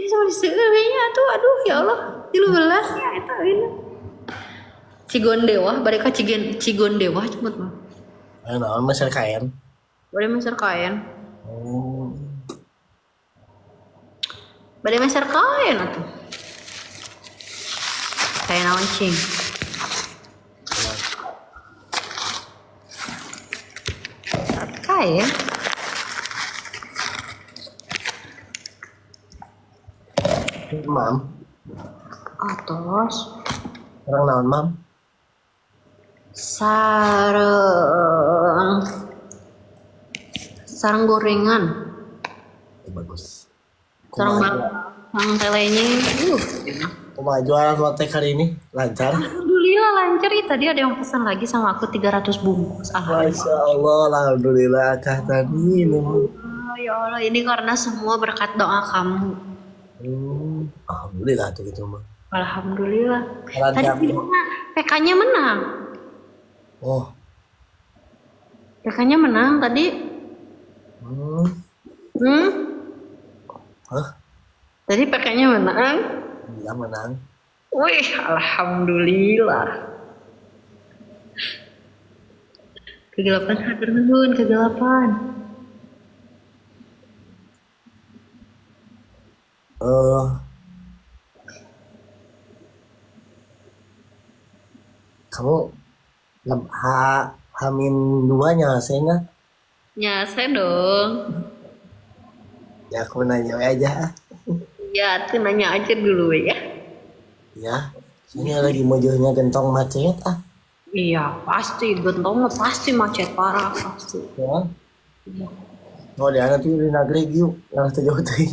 Sama diseueuhnya tuh aduh ya Allah 13 ya eta ini. Cigondewah bari ka Cigondewah cepet mah. Ayo naon meser kain. Bade meser kain. Oh. Bade meser kain atuh. Kain naon cing? Kain. Mam. Atos. Orang naon, Mam? Sareng sareng gorengan. Bagus. Sareng sareng telenya. Kumaha jualan lotek hari ini? Lancar? Alhamdulillah lancar. Ih, tadi ada yang pesan lagi sama aku 300 bungkus. Alhamdulillah. Masya Allah, alhamdulillah akah tadi. Oh, ya Allah, ini karena semua berkat doa kamu. Alhamdulillah tuh gitu mah. Alhamdulillah. Tadi PK-nya menang. Oh. PK-nya menang tadi. Hah? Tadi PK-nya menang. Iya menang. Wih, alhamdulillah. Kegelapan hatur nuhun, kegelapan. Kamu H-2 nya saya nggak? Ya, saya dong. Ya aku nanya aja. Ya, aku nanya aja dulu ya. Ya, ini lagi mojonya gentong macet ah. Iya, pasti gentong pasti macet parah pasti. Ya. Ya. Oh, dia nanti di nagreg yuk, nggak jauh teh.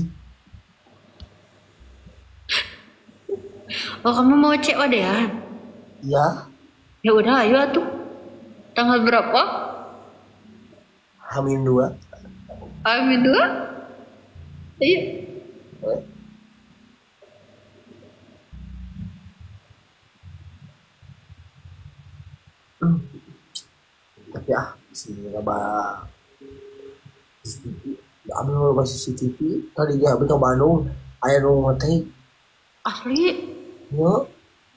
Oh, kamu mau cek wadean? Iya. Ya udah, ayo atuh. Tanggal berapa? H-2. H-2? Iya. Tapi ah, si Raba CCTV, ambil loba CCTV, tadi dia ambil ke Bandung, aya nu ngetik. Asli? Ya.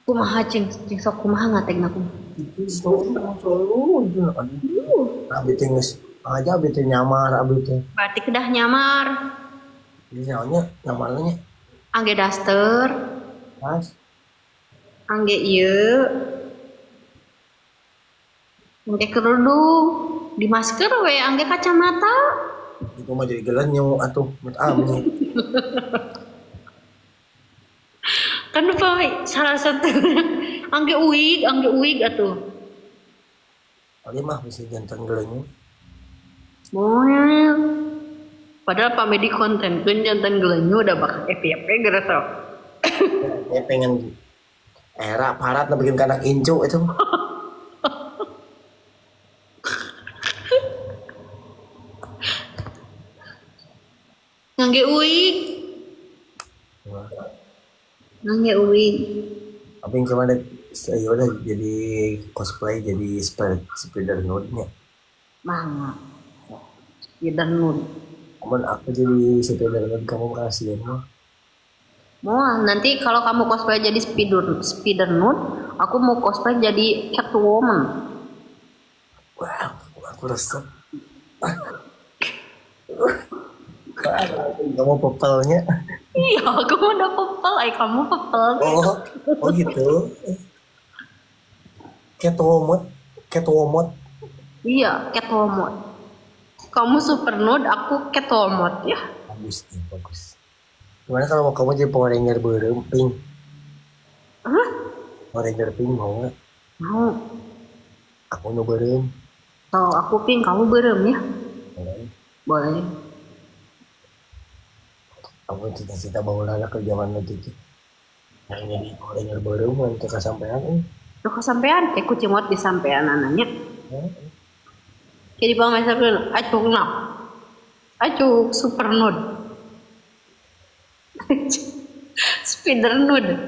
Kumaha cing, cing sok kumaha ngatekna kumaha? Itu selalu aduh. Abi teh geus aja abi teh nyamar abi teh. Berarti kedah nyamar. Iya nya, nyamarnya. Angge daster. Pas. Angge ieu. Angge kerudung, di masker we angge kacamata. Itu mah jadi gelenyu atuh met ami. Kan lupa salah satu angge uig atuh. Kali mah bisa jantan gelenyu. Moel. Padahal Pak Medi konten pun jantan gelenyu udah bakal FYP gerasa. Ya pengen era parat nah bikin kanak incu itu. Ngangge uig. Ngangge uig. Apa yang kemana? Ya udah jadi cosplay jadi spider node-nya. Mangga. Spider node. Cuman aku jadi spider node kamu kasihan mah. Mau nanti kalau kamu cosplay jadi spider node, aku mau cosplay jadi Catwoman. Wah, aku resep. Kamu pepelnya? Iya, aku udah pepel, kamu pepel. Oh gitu. Catwoman. Iya, Catwoman. Kamu super node, aku Catwoman ya. Bagus nih, bagus. Gimana kalau mau kamu jadi Power Ranger beureum pink? Hah? Power Ranger pink mau nggak? Mau. Aku nu beureum. Oh, aku pink, kamu beureum ya? Boleh. Boleh. Aku cita-cita bangun anak ke zaman itu yang jadi Power Ranger beureum nanti kesampean ini. Tuh kesampean, kayak kucing mot disampean anaknya. Jadi bang misalkan acuk nak, acuk super node, spider node,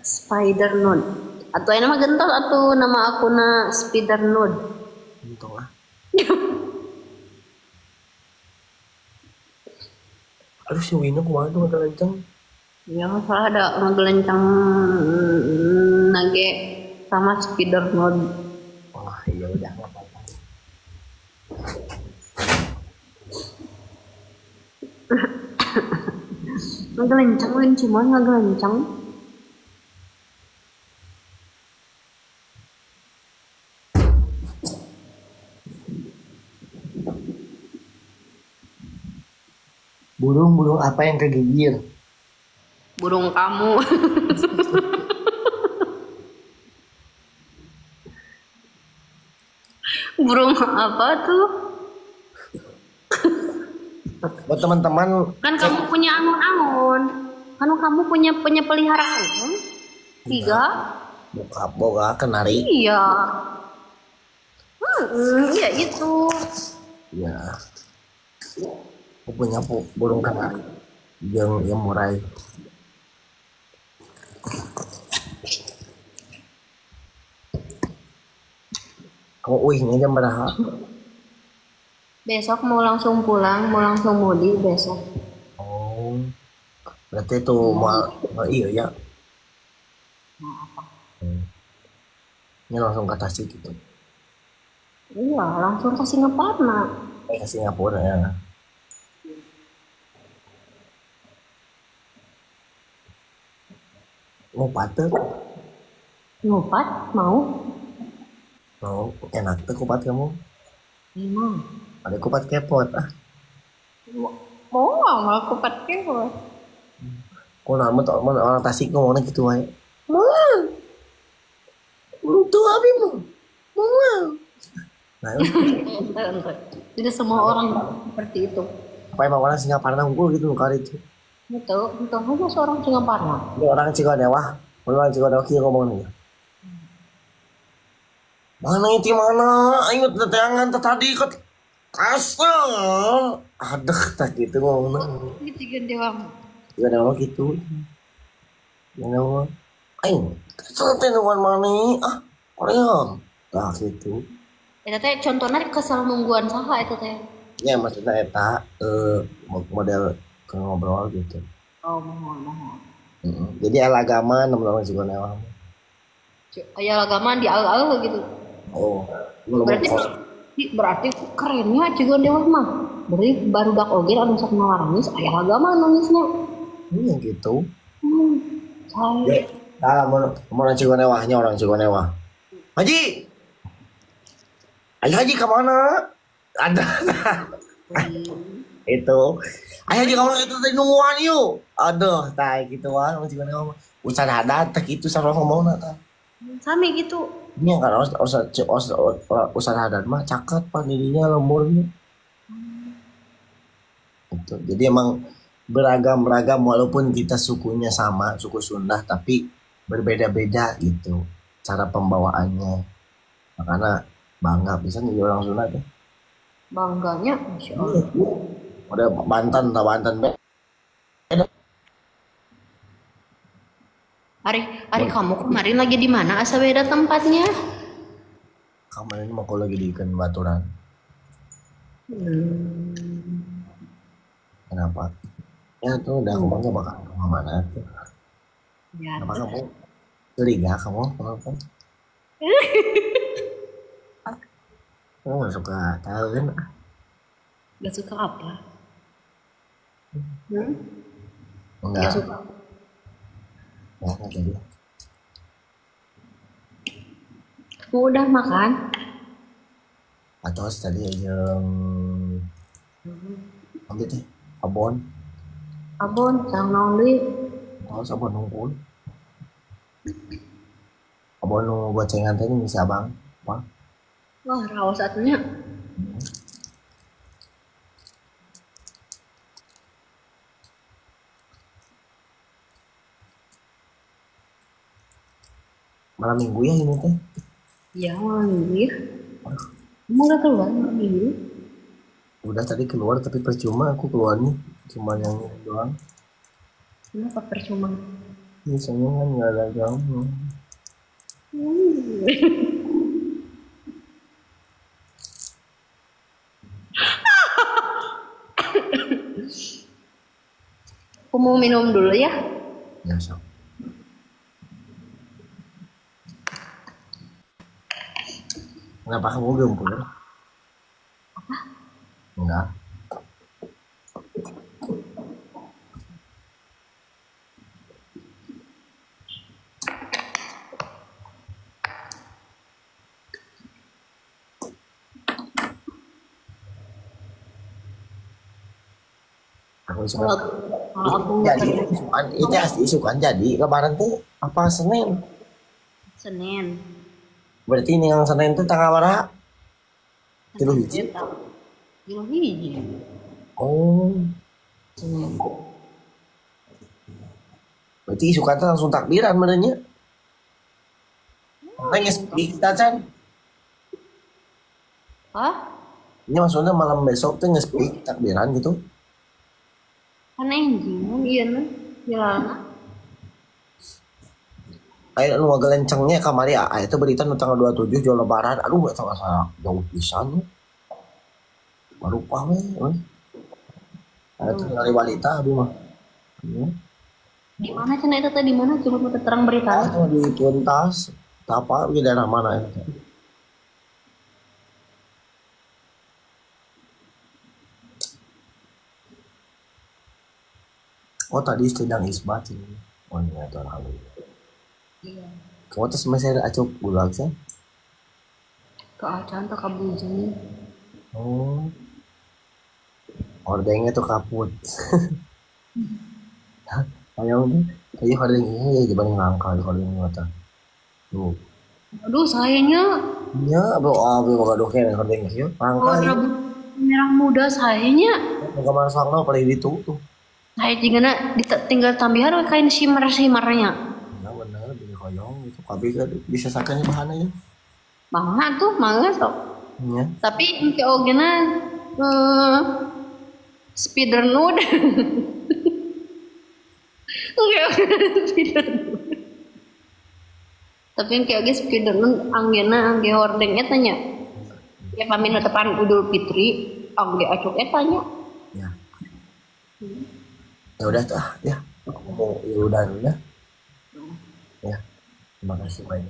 spider node. Atau nama gentos atau nama aku na spider node. Untung ah. Aduh si Wino kumaha tuh ngagelenceng. Ya masalah ada ngagelenceng nage sama speeder mode. Wah, iya udah nggak apa-apa. Ngagelenceng lain cuma ngagelenceng. Burung-burung apa yang kegigir? Burung kamu. Burung apa tuh? Buat teman-teman, kan kamu punya angon-angon. Kan kamu punya peliharaan kan? 3. Boga, boga kenari. Iya. Iya itu. Iya. Aku punya burung kenari yang murai. Kamu uihnya jam berapa? Besok mau langsung pulang, mau langsung mudik besok. Oh, berarti itu mau iya ya? Mau apa? Ini langsung ke Tasik gitu. Iya, langsung ke Singapura. Ke Singapura ya. Ngupat tuh? Ngupat? Mau? Mau, enak tuh kupat kamu. Emang. Ada kupat kepot ah. Mau nggak kupat kepot? Kok nama tuh orang Tasik ngomongnya gitu aja. Mau, itu apa mau? Mau. Nah, tidak semua orang seperti itu. Apa emang orang Singaparna unggul gitu kali itu? Betul, betul. Hanya seorang Singaparna. Ini orang Cigodewa, orang Cigodewa kia ngomongnya. Mana itu mana? Ayo tetangan tadi ikut kasar. Aduh, tak gitu ngomongnya. Ini Cigodewa. Cigodewa gitu. Cigodewa. Ayo, kesel nungguan mana? Ah, orang. Nah gitu. Eta teh contohnya kesel nungguan saha eta teh? Ya maksudnya eta model ke ngobrol gitu. Oh, mohon. Jadi alagama teman-teman Cigodewa. Aya agama di al-al gitu. Oh, berarti kerennya Cigodewa mah. Berarti barudak oge anu sok nangis aya agama nangisnya. Iya gitu. Saya. Nah, mau orang Cigodewahnya orang Cigodewa. Haji. Ayo Haji ke mana? Ada. Itu. Ayo Haji ke mana itu tadi nungguan yuk. Aduh, tai gitu wah orang Cigodewa mah. Usah ada teh gitu sama ngomongna tah. Sami gitu. Iya kan usah hadat mah caket pan dirinya lemurnya. Itu. Jadi emang beragam-beragam walaupun kita sukunya sama, suku Sunda tapi berbeda-beda gitu cara pembawaannya. Makanya bangga bisa jadi orang Sunda tuh. Bangganya, Masya Allah. Udah Banten, tak Banten beda. Ari kamu kemarin lagi di mana? Asa beda tempatnya? Kemarin mau aku lagi di Ikan Baturan. Kenapa? Ya tuh udah aku bangga bakal kemana tuh? Ya. Kenapa kamu curiga kamu kenapa? Kamu nggak suka tahu kan? Nggak suka apa? Enggak. Nggak suka. Ya, nggak jadi. Kamu udah makan? Atau tadi yang ambil deh, abon. Abon, sang naon deui? Oh, abon nungkul. Abon nu gocengan teh bisa abang. Apa? Wah, raos atunya. Malam minggu ya ini teh? Iya, malam minggu ya. Kamu udah keluar malam minggu? Udah tadi keluar tapi percuma aku keluarnya. Cuma yang ini doang. Kenapa percuma? Biasanya kan nggak ada kamu. Aku mau minum dulu ya. Ya, sok. Kenapa kamu gempur? Apa? Enggak. Aku Kalau kalau aku jadi isukan, itu asli isukan jadi lebaran tuh apa Senin? Senin. Berarti ini yang Senin tuh tanggal berapa? 3 hiji. 3 hiji. Oh. Senin. Berarti isukan tuh langsung takbiran merenya. Nanya speak kita. Hah? Ini maksudnya malam besok tuh nge-speak takbiran gitu? Kan enjing, iya nih, ya. Ayo nu gelencengnya kamari itu berita nu tanggal 27 jual lebaran. Aduh, eta mah jauh pisan. Baru we. Ada tuh dari balita aduh mah. Di mana cenah eta teh di mana? Coba mau terang berita. Oh, di Tuntas. Apa di daerah mana itu? Oh tadi sedang isbat ini. Oh iya, alhamdulillah. Iya. Kamu tuh masih ada acuk gulag sih? Ke acan atau kabujeng. Oh. Ordengnya tuh kaput. Ayo tuh, tadi hordeng ini ya dibanding langka di hordeng mata. Tuh. Aduh, sayangnya. Ya, bro, aku mau gaduh kayak hordeng ieu. Langka. Oh, merah muda sayangnya. Muka masangna paling ditu tuh. Saya juga tinggal tambahan kain shimmer-shimmernya. Ya benar, beli koyong itu kabeh kan bisa sakannya bahannya. Mangga tuh, mangga sok. Ya. Tapi engke ogena spider nude. Engke spider nude. Tapi engke oge spider nude anggena angge hordeng eta nya. Ya pamina tepan Idul Fitri angge acuk eta nya. Ya. Ya udah tuh, ya. Aku mau ya udah. Ya. Terima kasih banyak.